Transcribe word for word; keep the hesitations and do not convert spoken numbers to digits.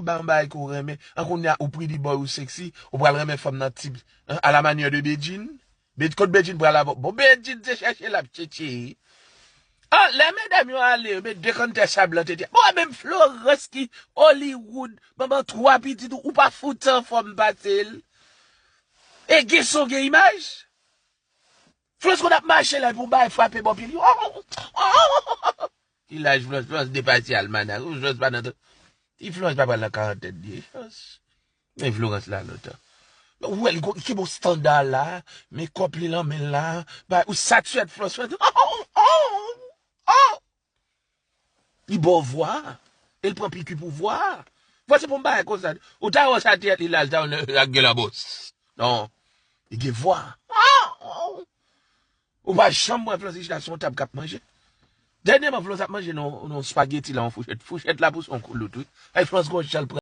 Ou bay yon bagay ke w renmen. An kounye a, ou pretty boy, ou sexy, ou pral renmen fanm nan ti, hein, à la manière de Bedjine. Bed-, kot Bedjine pral avè w? Bon, Bedjine se chèche l ap tchetche. Ah, lè medam yo ale, yo met dekantè sa blan tete. Bon, menm Florence ki Hollywood, manman twa pitit, ou pa fout anfòm pase l. E gen son, gen imaj. Florence konn ap mache la, epi yon bagay frape bò pye l. Ki laj Florence? Florence depase almanak. Ou Florence pa nan tan. Ti Florence pa pral nan karantèn li. Florence. Men Florence la lontan. Men ou wè li gon, ki bon standa la, men kòp li lan men l la, ba, ou satisfè Florence, Florence. Li ba w vwa, e l pran piki pou vwa. Vwa se pou yon bagay konsa. Ou ta wè sa tèt li la, l ta wè ak gen labòs. Non, li gen vwa. Ou pa janm wè Florence chita sou yon tab k ap manje. Dènyèman, Florence ap manje nan, nan spaghetti la, yon fouchèt. Fouchèt la pou son koulout, wi. Ay, Florence gon jan l pran